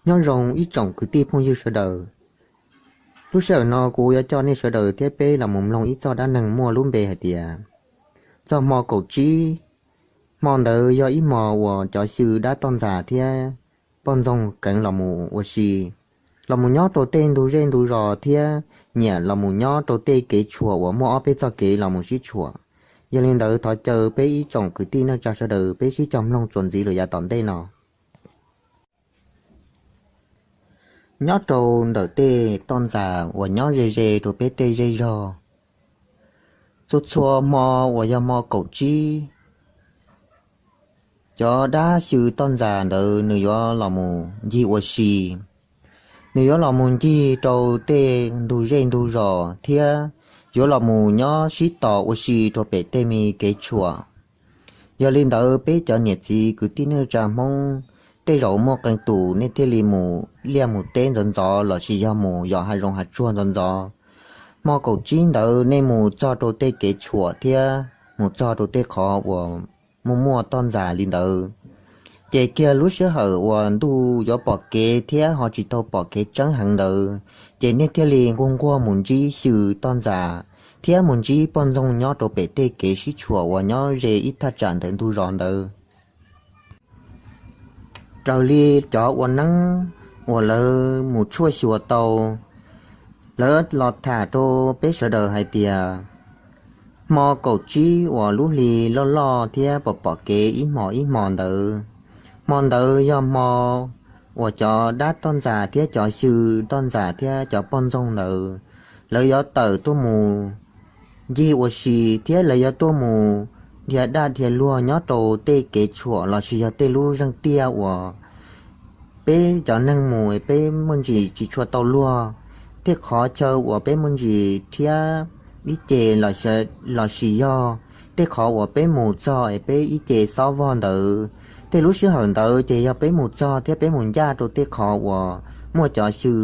Nyob zoo ib tsoom kwv tij phooj ywg sawv daws. Lub sij hawm no kuv yuav coj nej sawv daws thiab peb los mus mloog ib txoj dab neeg muaj lub npe hais tias txoj hmo kaum tsib. Hmo ntawd yog ib hmo uas cov xyw dab toj ntxas thiab poj ntxoog keev los mus ua si, los mus nyob rau tej ntug zej ntug zos thiab nyiam los mus nyob rau tej kev tshuam uas muaj ob peb txoj kev los mus sib tshuam. Yog li ntawd thov caw peb ib tsoom kwv tij neej tsa sawv daws peb sib cog mloog txuas ntxiv lawm yav tom ntej no. Nyob rau ntawm tej toj ntxas uas nyob ze ze rau peb tej zej zog, txhua txhua hmo uas yog hmo kaum tsib, cov dab xyw toj ntxas ntawd nws yuav los mus ncig ua si. Nws yuav los mus ncig rau tej ntug zej ntug zos thiab yuav los mus nyob sib tos ua si rau pem tej me kev tshuam. Yog li ntawd peb cov niam txiv kwv tij neej tsa Hmoob, tej zaum muaj qee tus nej thiaj li mus liaj mus teb ntxov ntxov lossis yog mus yos hav zoov hav tsuag ntxov ntxov. Hmo kaum tsib ntawd nej mus txog rau tej kev tshuam thiab mus txog rau tej qhov uas muaj muaj toj ntxas li ntawd, ces kiag lub sij hawm uas ntuj yuav pom kev thiab ho tsis tau pom kev tseeb heev ntawd, ces nej thiaj li nquag nquag mus ntsib xyw toj ntxas thiab mus ntsib poj ntxoog nyob rau pem tej kev sib tshuam uas nyob ze ib thaj tsam ntawm ntug zos ntawd. Raws li cov ua neeb uas lawv mus tshuaj xyuas tau, lawv los tham rau peb sawv daws hais tias hmo kaum tsib uas lub hli loj loj thiab pom pom kev ib hmos ib hmos ntawd, hmo ntawd yog hmo uas cov dab toj ntxas thiab cov xyw toj ntxas thiab cov poj ntxoog ntawd lawv yuav tawm tuaj mus ncig ua si thiab lawv yuav tuaj mus dhia daj dhia luag nyob rau tej kev tshuam lossis yog tej lub zeej tiaj uas peb cov neeg mus peb muaj ntsis tsis tshua tau luag, tej qhov chaw uas peb muaj ntsis thiab ib ce lossis yog tej qhov uas peb mus txog es peb ib ce xob vog ntawd. Tej lub sij hawm ntawd ces yog peb mus txog thiab peb mus ncaj rau tej qhov uas muaj cov xyw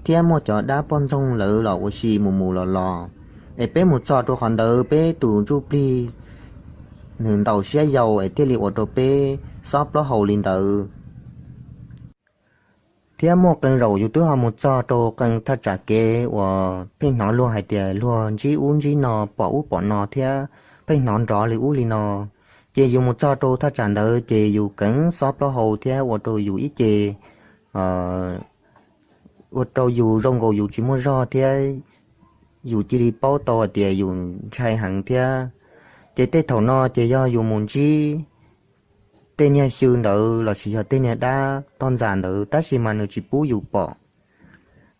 thiab muaj cov dab poj ntxoog lawv los ua si mus mus los los, es peb mus txog rau qhov ntawd peb tus ntsuj plig nws ntaus siab yau es thiaj li ua rau peb xob plaub hau li ntawd. Thiab muaj qee zaum yus twb ho mus txog rau qee thaj tsam kev uas pheej hnov luag hais tias luag ntsib ub ntsib no pom ub pom no thiab pheej hnov nrov li ub li no, ces yus mus txog rau thaj tsam ntawd ces yus keev xob plaub hau thiab ua rau yus ib ce ua rau yus zoo nkaus yus tsis muaj zog thiab yus cia li paub tau hais tias yus ntshai heev thiab. Ces tej thaum no ces yog yus mus ntsib tej niag xyw ntawd lossis yog tej niag dab toj ntxas ntawd tab sis mas nws tsis pub yus pom,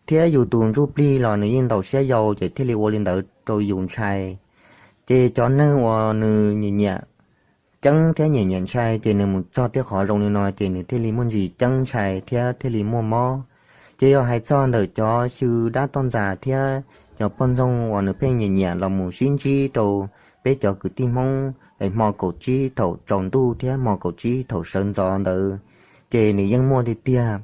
thiab yus tus ntsuj plig los nws yeej ntaus siab yau ces thiaj li ua li ntawd rau yus ntshai. Ces cov neeg uas nws nyiam nyiam ceeb thiab nyiam nyiam ntshai ces nws mus txog tej qhov zoo li no ces nws thiaj li muaj ntsis ceeb ntshai thiab thiaj li muaj mob. Ces yog hais txog ntawm cov xyw dab toj ntxas thiab cov poj ntxoog uas nws pheej nyiam nyiam los mus sib ntsib rau peb cov kwv tij Hmoob es hmo kaum tsib thaum tsaus ntuj thiab hmo kaum tsib thaum sawv ntxov ntawd, ces nws yeej muaj tiag tiag.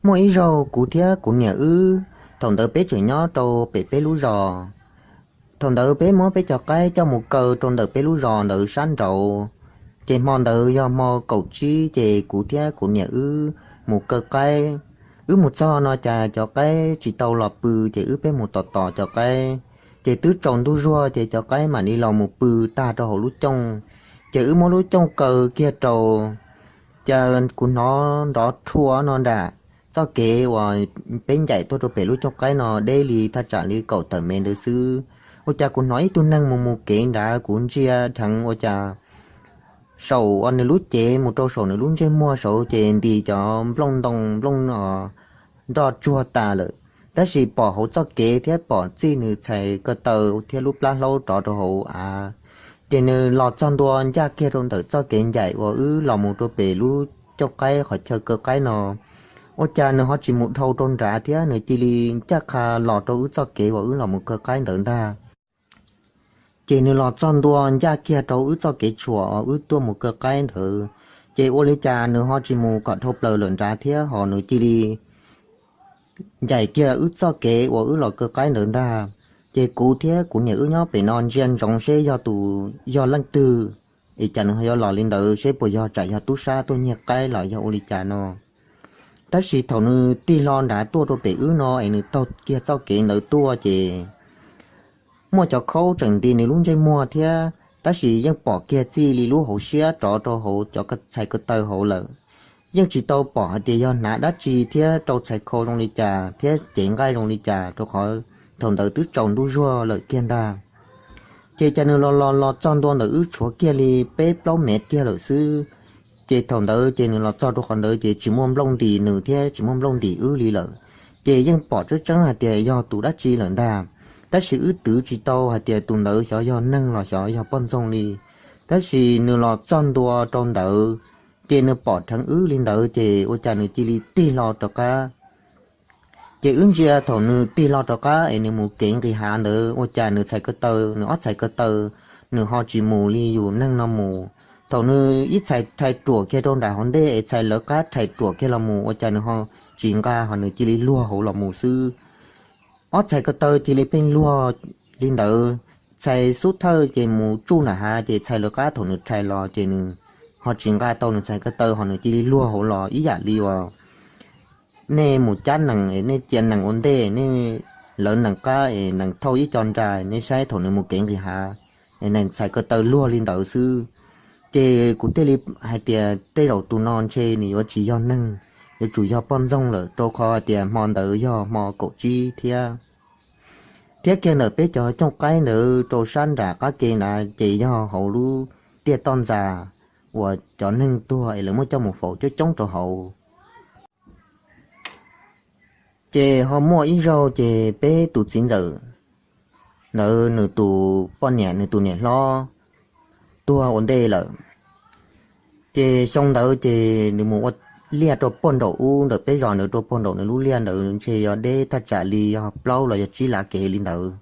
Muaj ib zaug kuv thiab kuv niam wb, thaum ntawd peb tseem nyob rau pem peb lub zos. Thaum ntawd peb muab peb cov qaib coj mus kaw rau ntawm peb lub zos ntawd sab nraud. Ces hmo ntawd yog hmo kaum tsib ces kuv thiab kuv niam wb mus kaw qaib. Wb mus txog no cas cov qaib tsis tau los pw ces wb pheej mus tos tos cov qaib. Ces twb tsaus ntuj zuag ces cov qaib mam li los mus pw tag rau hauv lub cooj. Ces wb muab lub cooj kaw kiag rau, cas kuv hnov nrov rhua no nram txoj kev uas peb ncaim tuaj rau pem lub cooj qaib no deb li thaj tsam li kaum tawm mev ntawd xwb. Ua cas kuv hnov ib tug neeg mus mus kev nrad, kuv ntsia dheev ua cas saum uas nws lub cev mus rau saum nws lub ntsej muag saud ces nti cov nplooj ntoo nplooj nroj tsuag tas lawm, tab sis pom hauv txoj kev thiab pom txij nws txhais ko taw thiab lub plab hlaub rov rau hauv av. Ces nws los txog ntua ncaj kiag rau ntawm txoj kev ncaim uas wb los mus rau pem lub cooj qaib qhov chaw kaw qaib no. Ua cas nws ho tsis mus dhau rau nrad thiab nws cia li ncaj qha los rau wb txoj kev uas wb los mus kaw qaib ntawd ntag. Ces nws los txog ntua ncaj kiag rau wb txoj kev tshuam uas wb tuaj mus kaw qaib ntawd, ces ua li cas nws ho tsis mus kom dhau plaws lawm nrad thiab ho nws cia li ncaim kiag wb txoj kev uas wb los kaw qaib ntawd ntag. Ces kuv thiab kuv niam wb nyob pem no ntsia ntsoov seb yog tus, yog leej twg. es cas nws ho yuav los li ntawd, seb puas yog tsam yog tub sab tuaj nyiag qaib los yog ua li cas no. Tab sis thaum nws tig hlo nrad tuaj rau pem wb no es nws taug kiag txoj kev ntawd tuaj ces muaj cov khaub tseem nti nws lub ntsej muag thiab, tab sis yeej pom kiag txij li lub hauv siab rov rau hauv cov txhais ko taw hauv lawm. Yeej tsis tau pom hais tias yog hnav dab tsi thiab rau txhais khau zoo li cas thiab cev nqaij zoo li cas, rau qhov thaum ntawd twb tsaus ntuj zuag lawm kiag ntag. Ces cas nws los los los txog ntua ntawm wb tshuav kiag li peb plaub mev kiag lawm xwb. Ces thaum ntawd ces nws los txog rau qhov ntawd ces tsis muaj nplooj ntim nws thiab tsis muaj nplooj ntim wb li lawm. Ces yeej pom tseeb tseeb hais tias yog tus dab tsi lawm ntag, tab sis wb twv tsis tau hais tias tus ntawd xyov yog neeg los xyov yog poj ntxoog li. Tab sis nws los txog ntua rau ntawd, ces nws pom dheev wb li ntawd ces ua cas nws cia li tig hlo rov qab. Ces wb ntsia thaum nws tig hlo rov qab es nws mus kev nqis hav ntawd ua cas nws txhais ko taw, nws ob txhais ko taw nws ho tsis mus li yus neeg no mus. Thaum nws ib txhais rhais ruam kiag rau nram hauv ntej es txhais lawv qab rhais ruam kiag los mus ua cas nws ho tsis nqa, ho nws cia li luag hauv los mus xwb. Ob txhais ko taw cia li pheej luag li ntawd, txhais xub thawj ces mus tsuj nram hav ces txhais lawv qab thaum nws rhais los ces nws ho tsis nqa tau nws txhais ko taw, ho nws cia li luag hauv los ib yam li uas nej mus cab nees, nej cia nees ua ntej, nej lawv nees qab es nees thauj ib co nra, nej saib thaum nws mus kev nqis hav es nees txhais ko taw luag li ntawd xwb. Ces kuv thiaj li hais tias tej zaum tus no ntshe nws yuav tsis yog neeg, yuav tsum yog poj ntxoog lawm, rau qhov hais tias hmo ntawd yog hmo kaum tsib thiab. Thiab kiag ntawm peb cov cooj qaib ntawd rau sab nram qab ke nrad ces yog hauv lub tiaj toj ntxas uas cov neeg tuag es lawv muab coj mus faus coob coob rau hauv. Ces ho muaj ib zaug ces peb tus txiv ntxawm ntawd nws tus poj niam, nws tus niam hlob tuag ua ntej lawm. Ces xyoo ntawd ces nws mus ua liaj rau puag nraum ub ntawm peb zos ntawd, rau puag nraum nws lub liaj ntawd ntshe yog deb thaj tsam li yog plaub los yog tsib lav kev li ntawd.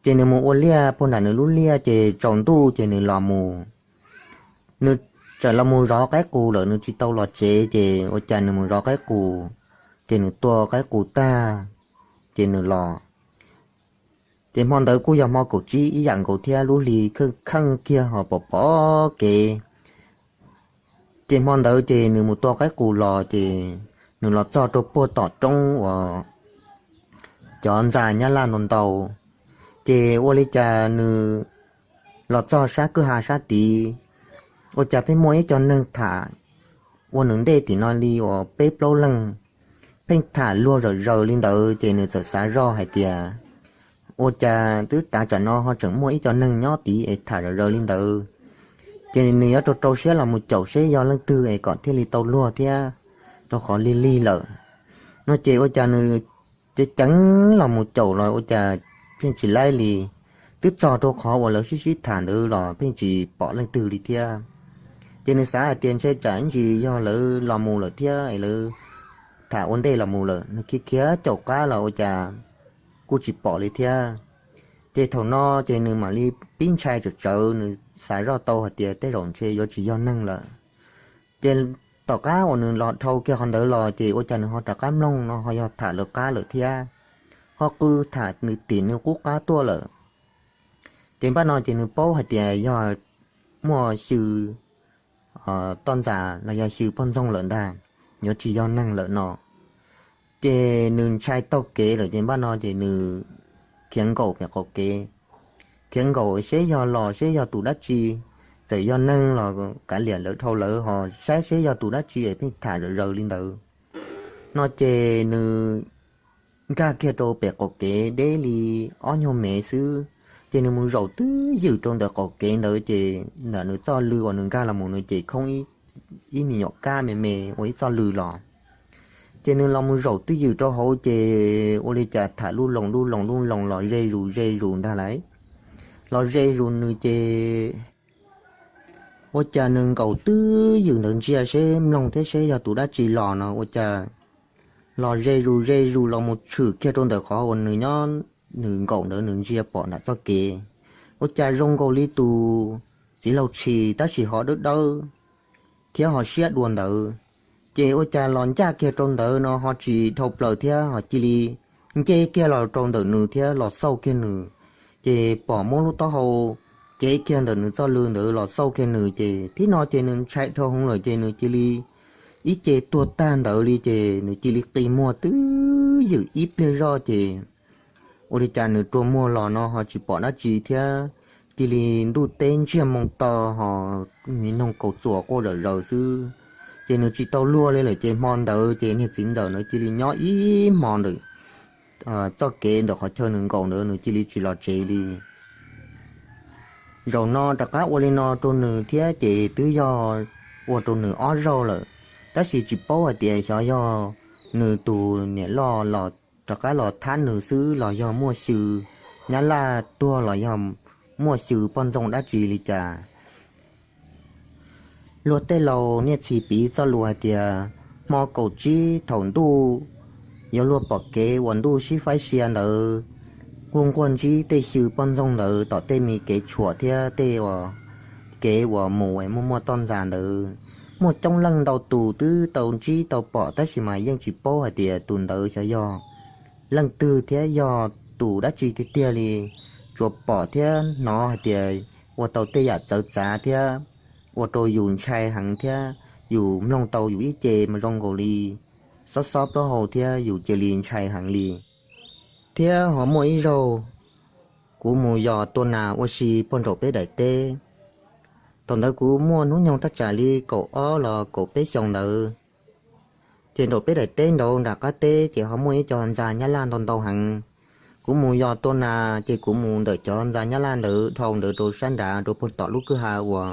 Ces nws mus ua liaj puag nram nws lub liaj ces tsaus ntuj ces nws los mus, nws txawm los mus zov qaib qus lawm, nws tsis tau los tsev ces ua cas nws mus zov qaib qus, ces nws tua qaib qus tag ces nws los. Ces hmo ntawd kuj yog hmo kaum tsib ib yam nkaus thiab, lub hli kheej kiag ho pom pom kev. Ces hmo ntawd ces nws mus tua qaib qus los ces nws los txog rau puag tom roob uas cov ntxa nyab laj ntau ntau. Ces ua li cas nws los txog sab kwj ha sab tid, ua cas pheej muaj ib co neeg tham ua nws ntej tim no li uas peb plaub leeg, pheej tham luag zawm zaws li ntawd ces nws txawm xav zoj hais tias ua cas twb tav tsam no ho tseem muaj ib co neeg nyob tid es tham zawm zaws li ntawd. Ces nws yuav rau rau siab los mus caum seb yog leej twg es kom thiaj li tau luag thiab, rau qhov lig lig lawm no ces ua cas nws ceev ceev los mus caum los ua cas pheej tsis laib li. Twb txog rau qhov uas lawv sib sib tham ntawd los pheej tsis pom leej twg li thiab. Ces nws xav hais tias ntshe tsam ib ntsis yog lawv los mus lawm thiab es lawv tham ua ntej los mus lawm, nws khiav khiav caum qab los ua cas kuj tsis pom li thiab. Ces thaum no ces nws mam li pib ntshai tsam tsawv, nws xav zoj tau hais tias tej zaum ntshe yuav tsis yog neeg lawm. Ces tom qab uas nws los dhau kiag qhov ntawd los ces ua cas nws ho rov qab mloog no ho yog tham lawv qab lawm thiab, ho qw tham nws tim nws qub qab tuaj lawm. Ces npaj no ces nws paub hais tias yog muaj xyw toj ntxas los yog xyw poj ntxoog lawm ntag, yuav tsis yog neeg lawm no. Ces nws ntshai taug kev lawm ces npaj no ces nws khiav nkaum pem qaum kev, khiav nkaum seb yog los seb yog tus dab tsi, txawm yog neeg los kav liam lawv dhau lawv ho saib seb yog tus dab tsi es pheej tham zawm zaws li ntawd no ces nws nkag kiag rau pem qaum kev deb li ob nyuag mev xwb. Ces nws mus zaum twb ywm rau ntawm qaum kev ntawd ces ntawm nws txoj lw uas nws nkag los mus nws ces khoob ib me nyuam kab me me ua ib txoj lw los. Ces nws los mus zaum twb ywm rau hauv ces ua li cas tham lub loo lub loo lub loo los ze zus ze zus ntag lauj. Los ze zus nws ces ua cas nws nkaum twb ywm ntawd ntsia seb mloog thiab seb yog tus dab tsi los no ua cas los ze zus ze zus los mus tshwm kiag rau ntawm qhov uas nws nyob, nws nkaum ntawd nws ntsia pom nram txoj kev. Ua cas zoo nkaus li tus txiv laug tshis tab sis ho dawb dawb thiab ho siab dua ntawd. Ces ua cas los ncaj kiag rau ntawd no ho tsis dhau plaws thiab ho cia li nce kiag los rau ntawm nws thiab los xauj kiag nws. Ces pom muab lub taub hau cev kiag ntawm nws txoj lw ntawd los xauj kiag nws ces thib no ces nws ntshai dhau hwv lawm ces nws cia li ib ce tuag tag ntawd li ces nws cia li qi muag twb ywm ib pliag zoj ces ua li cas nws rua muag los no ho tsis pom dab tsi thiab, cia li ntuj teb ntsiag moo to ho mi noog kaus txuas quaj zom zaws xwb. Ces nws tsis tau luag li lawm ces hmo ntawd ces niag txiv ntxawm ntawd cia li nyob ib hmo ntawm txoj kev ntawm qhov chaw nws nkaum ntawd nws cia li tsis los tsev li. Zaum no rov qab ua li no rau nws thiab ces twb yog ua rau nws ob zaug lawm, tab sis tsis paub hais tias xyov yog nws tus niam loj los rov qab los thab nws xwb los yog muaj xyw nyab laj tuag los yog muaj xyw poj ntxoog dab tsi li cas. Luag tej laus niaj txhis piv txoj lus hais tias hmo kaum tsib thaum ntuj yuav luag pom kev uas ntuj sib faib sia ntawd, nquj nquag ntsib tej xyw poj ntxoog ntawd tom tej me kev tshuam thiab tej kev uas mus es muaj muaj toj ntxas ntawd. Muaj coob leej ntau tus twb tau ntsib tau pom tab sis mas yeej tsis paub hais tias tus ntawd xyov yog leej twg thiab yog tus dab tsi tiag tiag li. Tsuas pom thiab hnov hais tias ua tau tej yam txawv txav thiab ua rau yus ntshai heev thiab yus mloog tau yus ib ce mas zoo nkaus li xob xob plaub hau thiab yus cia li ntshai heev li. Thiab ho muaj ib zaug kuv mus yos tua nas ua si pog nraum peb daim teb. Thaum ntawd kuv muaj hnub nyoog thaj tsam li kaum ob los kaum peb xyoos ntawd. Ces nraum peb daim teb nraud nram qab teb ces ho muaj ib co ntxa nyab laj ntau ntau heev. Kuv mus yos tua nas ces kuv mus ntawm cov ntxa nyab laj ntawd dhau ntawd rau sab nrad rau puag tom lub kwj ha uas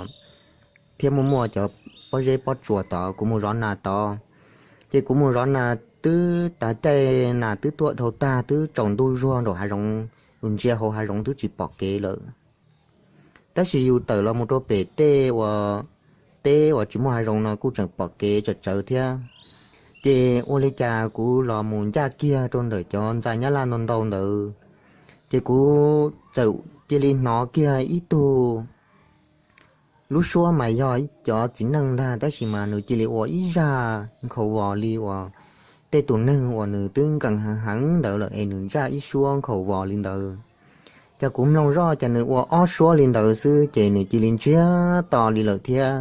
thiab muaj muaj cov pob zeb pob tsuas tod kuv mus zov nas tod. Ces kuv mus zov nas twb tav caij nas twb tuaj dhau tag twb tsaus ntuj zuag nraum hav zoov, yus ntsia hauv hav zoov twb tsis pom kev lawm. Tab sis yus tawm los mus rau pem tej uas teb uas tsis muaj hav zoov no kuj tseem pom kev tsawm tsawv thiab. Ces ua li cas kuv los mus ncaj kiag rau ntawm cov ntxa nyab laj ntau ntau ntawd, ces kuv txawm cia li hnov kiag ib tug lub suab mas yog ib cov txiv neej ntag tab sis mas nws cia li ua ib zaj nkhaus vos li uas tej tus neeg uas nws twb nkees heev heev ntawd lawm es nws zaj ib suab nkhaus vos li ntawd. Ces kuv mloog zoj ces nws ua ob suab li ntawd xwb ces nws cia li ntsiag to li lawm thiab.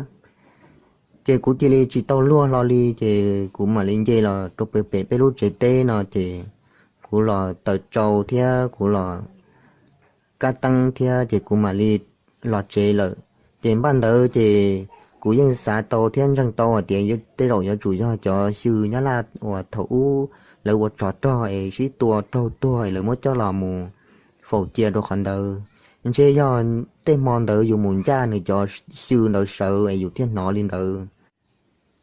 Ces kuv cia li tsis tau luag hlo li ces kuv mam li nce los rau pem peb lub tsev teb no ces kuv los taws tsau thiab kuv los kab teeb thiab ces kuv mam li los tsev lawm. Ces npaj ntawd ces kuv yeej xav tau thiab ntseeg tau hais tias tej zaum yuav tsum yog cov xyw nyab laj uas thaum ub lawv ua tsov rog es sib tua raug tuag es lawv muab coj los mus faus cia rau qhov ntawd. Ntshe yog tej hmo ntawd yus mus ncaj nws cov xyw ntawd sawv es yus thiaj hnov li ntawd.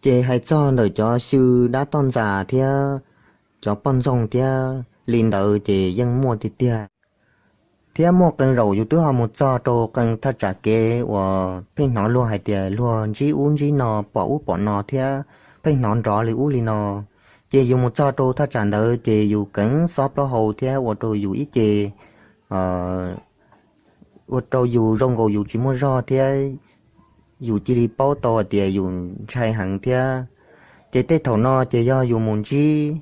Ces hais txog ntawm cov xyw dab toj ntxas thiab cov poj ntxoog thiab li ntawd ces yeej muaj tiag tiag. Thiab muaj qee zaum yus twb ho mus txog rau qee thaj tsam kev uas pheej hnov luag hais tias luag ntsib ub ntsib no pom ub pom no thiab pheej hnov nrov li ub li no. Ces yus mus txog rau thaj tsam ntawd ces yus keev xob plaub hau thiab ua rau yus ib ce ua rau yus zoo nkaus yus tsis muaj zog thiab yus cia li paub tau hais tias yus ntshai heev thiab. Ces tej thaum no ces yog yus mus ntsib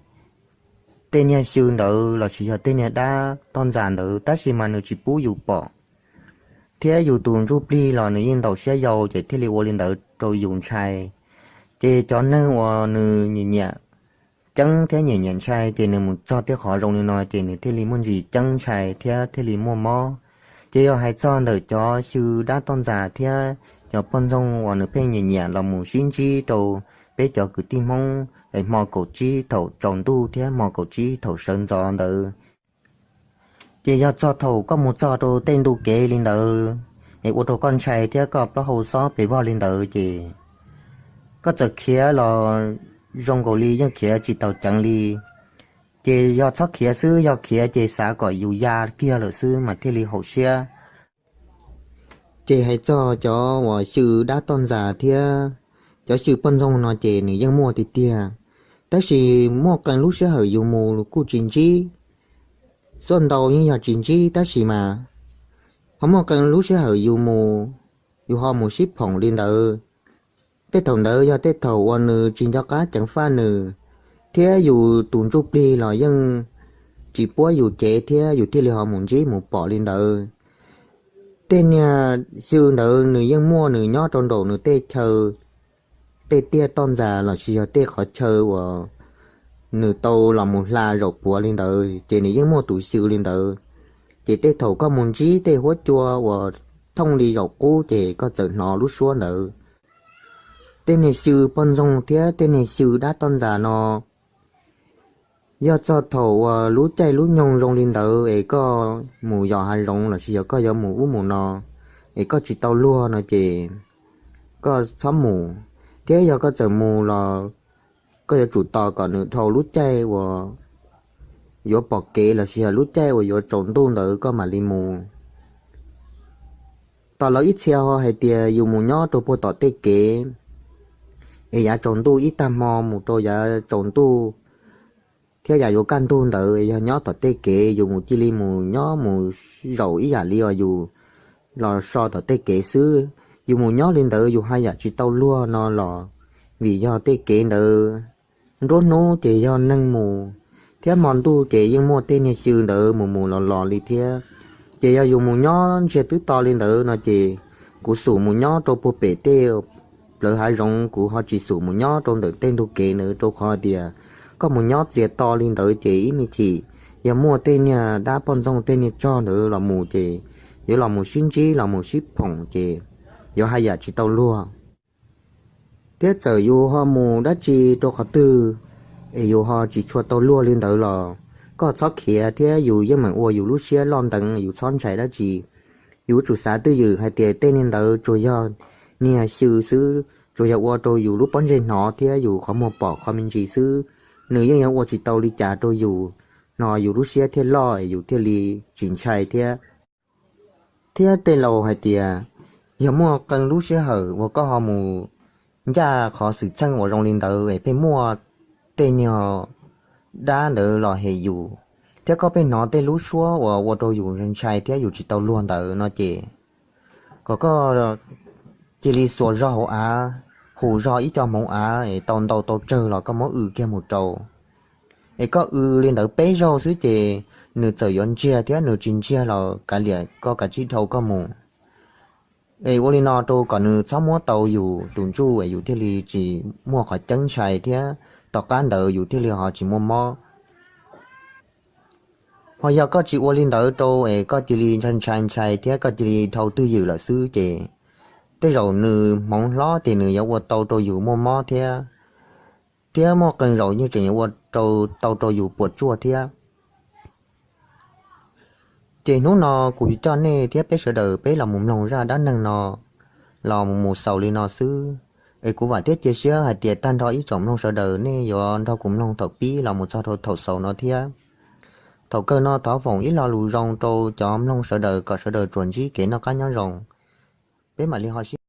tej niag xyw ntawd los sis yog tej niag dab toj ntxas ntawd tab sis mas nws tsis pub yus pom, thiab yus tus ntsuj plig los nws yeej ntaus siab yau ces thiaj li ua li ntawd rau yus ntshai. Ces cov neeg uas nws nyiam nyiam ceeb thiab nyiam nyiam ntshai ces nws mus txog tej qhov zoo li no ces nws thiaj li muaj ntsis ceeb ntshai thiab thiaj li muaj mob. Ces yog hais txog ntawm cov xyw dab toj ntxas thiab cov poj ntxoog uas nws pheej nyiam nyiam los mus sib ntsib rau peb cov kwv tij Hmoob es hmo kaum tsib thaum tsaus ntuj thiab hmo kaum tsib thaum sawv ntxov ntawd, ces yog txog thaum koj mus txog rau tej ntu kev li ntawd es ua rau koj ntshai thiab koj plaub hau xob pes vog li ntawd ces koj txawm khiav los zoo nkaus li yeej khiav tsis tau ceev li. Ces yog txhob khiav xwb, yog khiav ces xav kom yus ya kiag lawm xwb mas thiaj li haum siab. Ces hais txog cov uas xyw dab toj ntxas thiab cov xyw poj ntxoog no ces nws yeej muaj tiag tiag, tab sis muaj qee lub sij hawm yus mus kuj tsis ntsib. Xuaj ntau yeej yog tsis ntsib tab sis mas ho muaj qee lub sij hawm yus mus, yus ho mus sib phoom li ntawd. Tej thaum ntawd yog tej thaum uas nws tsis nco qab ceev faj nws, thiab yus tus ntsuj plig los yeej tsis puab yus cev thiab yus thiaj li ho mus ntsib mus pom li ntawd. Tej niag xyw ntawd nws yeej muaj nws nyob rau nraum nws tej chaw, tej tiaj toj ntxas los sis yog tej qhov chaw uas nws tau los mus hla zaum puav li ntawd ces nws yeej muaj tus xyw li ntawd. Ces tej thaum koj mus ntsib tej huab cua uas thooj li zaum qub ces koj txawm hnov lub suab ntawd. Tej niag xyw poj ntxoog thiab tej niag xyw dab toj ntxas no, yog txog thaum uas lub caij lub nyoog zoo li ntawd es koj mus yos hav zoov los sis yog koj yuav mus ub mus no es koj tsis tau luag no ces koj txhob mus, thiab yog koj txawm mus los koj yuav tsum tos kom nws dhau lub caij uas yuav pom kev los sis yog lub caij uas yuav tsaus ntuj ntawd koj mam li mus. Tos lawv ib txhia ho hais tias yus mus nyob rau puag tom tej kev, es yav tsaus ntuj ib tag hmo mus rau yav tsaus ntuj thiab yav yuav kaj ntug ntawd yog nyob tom tej kev, yus mus cia li mus nyob mus zaum ib yam li uas yus los so tom tej kev xwb. Yus mus nyob li ntawd yus haj yam tsis tau luag no los vim yog tej kev ntawd nruab hnub ces yog neeg mus, thiab hmo ntuj ces yeej muaj tej niag xyw ntawd mus mus los los li thiab. Ces yog yus mus nyob ntsiag twb to li ntawd no ces kuv xum mus nyob rau puag pem tej plawv hav zoov, kuv ho tsis xum mus nyob rau ntawm tej ntug kev ntawd, rau qhov tias koj mus nyob txias to li ntawd ces ib me chim yog muaj tej niag dab poj ntxoog tej niag tsog ntawd los mus ces yuav los mus sib ntsib los mus sib phoom ces yuav haj yam tsis tau luag. Thiab txawm yus ho mus dab tsi rau qhov twg es yus ho tsis tshua tau luag li ntawd los koj txhob khiav thiab yus yeej meem ua yus lub siab loj nteev, yus txhob ntshai dab tsi. Yus tsum xav twj ywm hais tias tej niag ntawd tsuas yog niag xyw xwb, tsuas yog ua rau yus lub pob ntseg hnov thiab yus qhov muag pom qhov me ntsis xwb. Nws yeej yuav ua tsis tau li cas rau yus no yus lub siab thiaj loj es yus thiaj li tsis ntshai thiab. Thiab tej laus hais tias yog muaj qee lub sij hawm uas koj ho mus ncaj qhov xwm txheej uas zoo li ntawd es pheej muaj tej niag dab ntawd los hem yus, thiab koj pheej hnov tej lub suab uas ua rau yus ntshai thiab yus tsis tau luag ntawd no ces kom koj cia li xuas zog hauv av, hu zog ib co hmoov av es tau ntau tau tsawg los koj muab w kiag mus rau. Es koj w li ntawd peb zaug xwb ces nws txawm yuav ntsiag thiab, nws tsis ntsiag los kav liam koj kav tsij dhau koj mus. Es ua li no rau kom nws txhob muab tau yus tus ntsuj es yus thiaj li tsis muaj qhov ceeb ntshai thiab tom qab ntawd yus thiaj li ho tsis muaj mob. Ho yog koj tsis ua li ntawd rau es koj cia li ntshai ntshai ntshai thiab koj cia li dhau twj ywm lawm xwb ces tej zaum nws hmoov hlob ces nws yuav ua tau rau yus muaj mob thiab, thiab muaj qee zaum yeej tseem yuav ua tau rau yus puas tsuaj thiab. Ces hnub no kuv coj nej thiab peb sawv daws peb los mus mloog zaj dab neeg no los mus xaus li no xwb. Es kuv vam thiab cia siab hais tias tag nrho ib tsoom mloog sawv daws nej yuav nrog kuv mloog thaum pib los mus txog rau thaum xaus no thiab. Thaum kawg no thov foom ib lo lus zoo rau cov mloog sawv daws kom sawv daws tsuas ntsib kev noj qab nyob zoo. Peb mam li ho sib